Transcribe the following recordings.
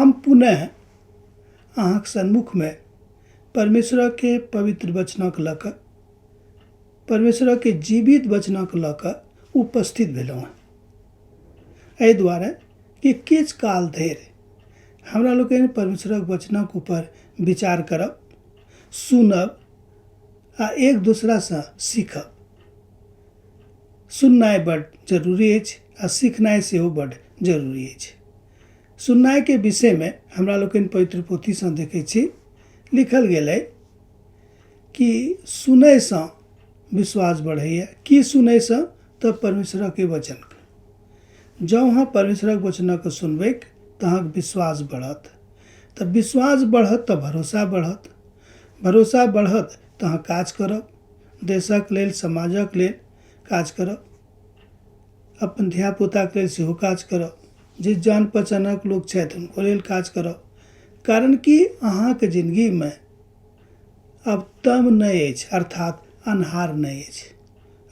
हम पुनः अहाँक सन्मुखमे परमेश्वरके पवित्र वचनक लऽ कऽ परमेश्वरके जीवित वचनक लऽ कऽ उपस्थित भेलहुँ हँ। एहि दुआरे कि किछु काल धरि हमरा लोकनि परमेश्वरक वचनक ऊपर विचार करब, सुनब आ एक दोसरासँ सीखब। सुननाइ बड्ड जरूरी अछि आ सिखनाइ सेहो बड्ड जरूरी अछि। सुननाइके विषयमे हमरा लोकनि पवित्र पोथीसँ देखै छी लिखल गेल अइ कि सुनैसँ विश्वास बढ़ैए। की सुनैसँ? तऽ परमेश्वरके वचनके। जँ अहाँ परमेश्वरक वचनके सुनबैक तऽ अहाँके विश्वास बढ़त। तऽ विश्वास बढ़त तऽ भरोसा बढ़त। भरोसा बढ़त तऽ अहाँ काज करब। देशक लेल, समाजक लेल काज करब। अपन धियापुताके लेल सेहो काज करब। जे जान पहचानक लोक छथि हुनको लेल काज करब। कारण कि अहाँके जिनगीमे आब तम नहि अछि, अर्थात अन्हार नहि अछि।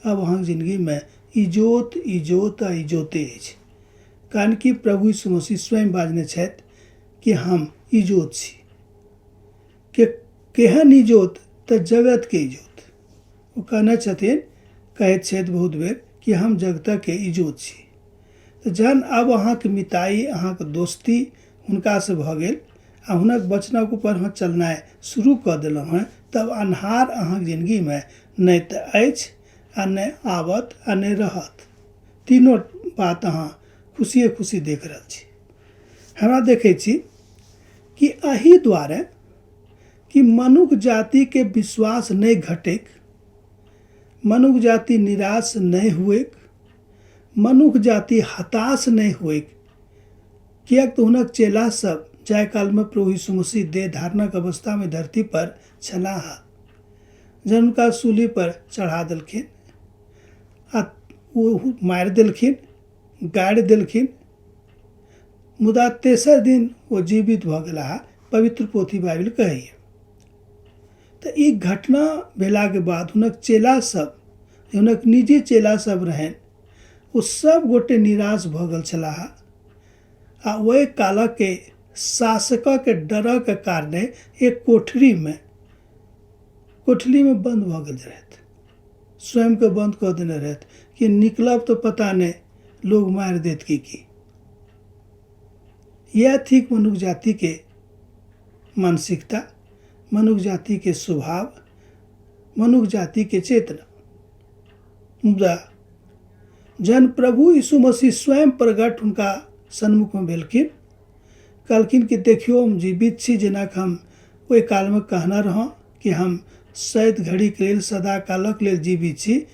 आब अहाँके जिनगीमे इजोत, इजोत आ इजोते अछि। कारण कि प्रभु यीशु मसीह स्वयं बाजने छथि कि हम इजोत छी। के केहन इजोत? तऽ जगतके इजोत। ओ कहने छथिन, कहैत छथि बहुत बेर कि हम जगतके इजोत छी। तऽ जहन आब अहाँके मिताई, अहाँके दोस्ती हुनकासँ भऽ गेल आ हुनक वचनक ऊपर अहाँ चलनाइ शुरू कऽ देलहुँ हेँ, तब अन्हार अहाँके जिनगीमे नहि तऽ अछि आ नहि आबत आ नहि रहत। तीनो बात अहाँ खुशिये खुशी देख रहल छी। हमरा देखै छी कि एहि दुआरे कि मनुख जातिके विश्वास नहि घटैक, मनुख जाति निराश नहि हुएक, मनुख जाति हताश नहि हुएक, किएक तऽ हुनक चेला सब जाहि कालमे प्रभु यीशु मसीह देह धारणक अवस्थामे धरती पर छलाह, जहन हुनका सूली पर चढ़ा देलखिन आ ओ मारि देलखिन, गाड़ि देलखिन, मुदा तेसर दिन ओ जीवित भऽ गेलाह, पवित्र पोथी बाइबिल कहैए। तऽ ई घटना भेलाके बाद हुनक चेला सब, हुनक निजी चेला सब रहनि, ओ सब गोटे निराश भऽ गेल छलाह आ ओहि कालके शासकके डरके कारणे एक कोठलीमे बन्द भऽ गेल रहथि। स्वयंके बन्द कऽ देने रहथि कि निकलब तऽ पता नहि लोग मारि देत की की। इएह थिक मनुख जातिके मानसिकता, मनुख जातिके स्वभाव, मनुख जातिके चेतना। मुदा जहन प्रभु यीशु मसीह स्वयं प्रकट हुनका सन्मुखमे भेलखिन, कहलखिन कि देखियौ हम जीवित छी, जेना कि हम ओहि कालमे कहने रहौं कि हम सैत घड़ीके लेल सदा कालक लेल जीवित छी,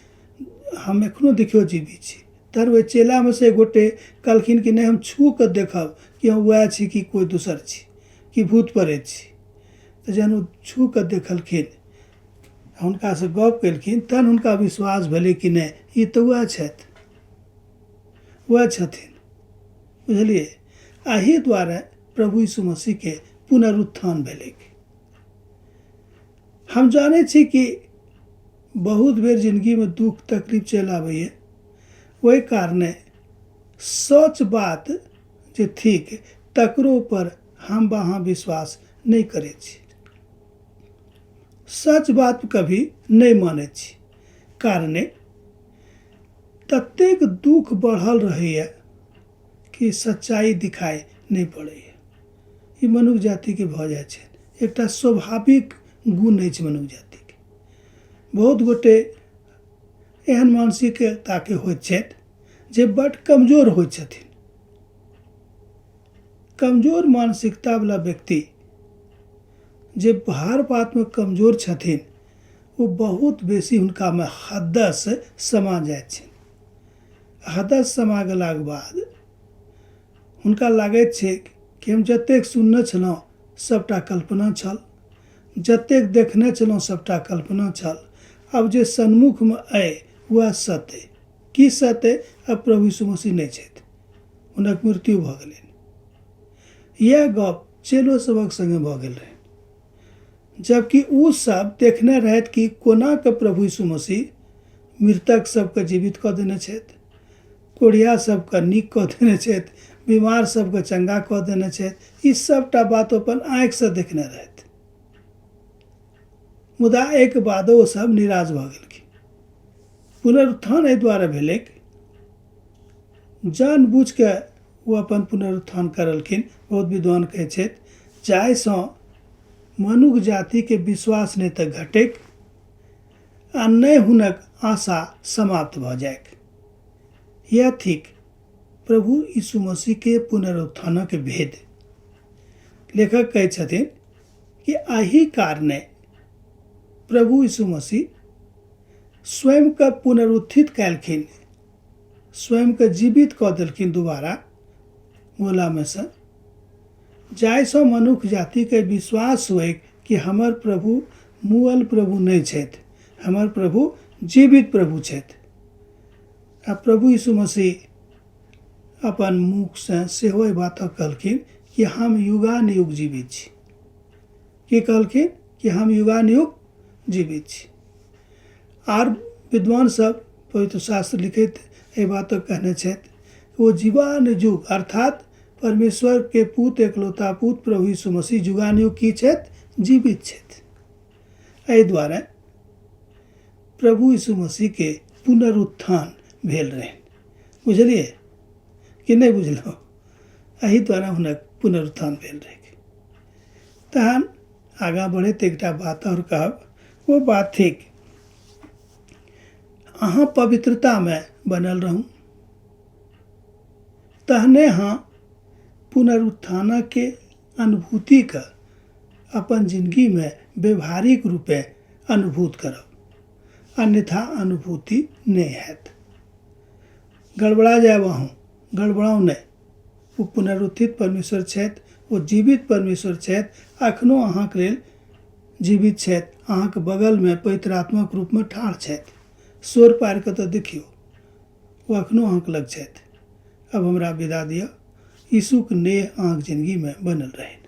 हम एखनो देखियौ जीवित छी। तहन ओहि चेलामे से एक गोटे कहलखिन कि नहि, हम छू कऽ देखब कि हम वएह छी कि कोइ दोसर छी कि भूत प्रेत छी। तऽ जहन ओ छू कऽ देखलखिन, हुनकासँ गप केलखिन, तहन हुनका विश्वास भेलै कि नहि, ई तऽ वएह छथि, वएह छथिन। बुझलियै? एहि दुआरे प्रभु यीशु मसीहके पुनरुत्थान भेलैक। हम जानै छी कि बहुत बेर जिनगीमे दुख तकलीफ चलि आबैए, ओहि कारणे सच बात जे थिक तकरो पर हम वा अहाँ विश्वास नहि करै छी। सच बात कभी नहि मानै छी, कारणे ततेक दुख बढ़ल रहैए कि सच्चाइ दिखाइ नहि पड़ैए। ई मनुख जातिके भऽ जाइ छै, एकटा स्वाभाविक गुण अछि मनुख जातिके। बहुत गोटे एहन मानसिकताके होइत छथि जे बड्ड कमजोर होइत छथिन। कमजोर मानसिकतावला व्यक्ति जे हर बातमे कमजोर छथिन, ओ बहुत बेसी हुनकामे हदस समा जाइत छनि। हदस समा गेलाके बाद हुनका लागैत छै कि हम जतेक सुनने छलहुँ सबटा कल्पना छल, जतेक देखने छलहुँ सबटा कल्पना छल, आब जे सन्मुखमे अइ वएह सत्य अइ। की सत्य अइ? आब प्रभु यीशु मसीह नहि छथि, हुनक मृत्यु भऽ गेलनि। इएह गप चेलो सभक सङ्गे भऽ गेल रहनि, जबकि ओ सब देखने रहथि कि कोना कऽ प्रभु यीशु मसीह मृतक सबके जीवित कऽ देने छथि, कोढ़िया सबके नीक कऽ देने छथि, बीमार सभके चंगा कऽ देने छथि। ई सभटा बात ओ अपन आँखिसँ देखने रहथि। मुदा एहिके बादो ओ सभ निराश भऽ गेलखिन। पुनरुत्थान एहि दुआरे भेलैक, जान बुझि कऽ ओ अपन पुनरुत्थान करलखिन। बहुत विद्वान कहै छथि जाहिसँ मनुख जातिके विश्वास नहि तऽ घटैक आ नहि हुनक आशा समाप्त भऽ जाइक। इएह थिक प्रभु यीशु मसीहके पुनरुत्थानक भेद। लेखक कहै छथिन कि एहि कारणे प्रभु यीशु मसीह स्वयंके पुनरुत्थित कयलखिन, स्वयंके जीवित कऽ देलखिन दोबारा मोलामे सँ, जाहिसँ मनुख जातिके विश्वास होइक कि हमर प्रभु मुअल प्रभु नहि छथि, हमर प्रभु जीवित प्रभु छथि। आ प्रभु यीशु मसीह अपन मुखसँ सेहो एहि बातक कहलखिन कि हम युगानुयुग जीवित छी। की कहलखिन? कि हम युगानुयुग जीवित छी। आर विद्वान सब पवित्र शास्त्र लिखैत एहि बातक कहने छथि, ओ जीवानुयुग अर्थात परमेश्वर के पुत एकलौता पुत प्रभु यीशु मसीह युगानुयुग की छथि? जीवित छथि। एहि दुआरे प्रभु यीशु मसीह के पुनरुत्थान भेल रहनि। बुझलियै कि नहि बुझलहुँ? एहि द्वारा हुनक पुनरुत्थान भेल रहै। तहन आगाँ बढ़ैत एकटा बात आओर कहब, ओ बात थिक अहाँ पवित्रतामे बनल रहू, तहने अहाँ पुनरुत्थानके अनुभूतिके अपन जिनगीमे व्यवहारिक रूपे अनुभूत करब, अन्यथा अनुभूति नहि हैत। गड़बड़ा जायब अहूँ, गड़बड़ाउ नहि। ओ पुनरुत्थित परमेश्वर छथि, ओ जीवित परमेश्वर छथि, अखनो अहाँके लेल जीवित छथि, अहाँके बगलमे पवित्र आत्माक रूपमे ठाढ़ छथि। शोर पारि कऽ तऽ देखियौ, ओ अखनो अहाँके लग छथि। अब हमरा विदा दिअ। यीशुक नेह अहाँके जिनगीमे बनल रहनि।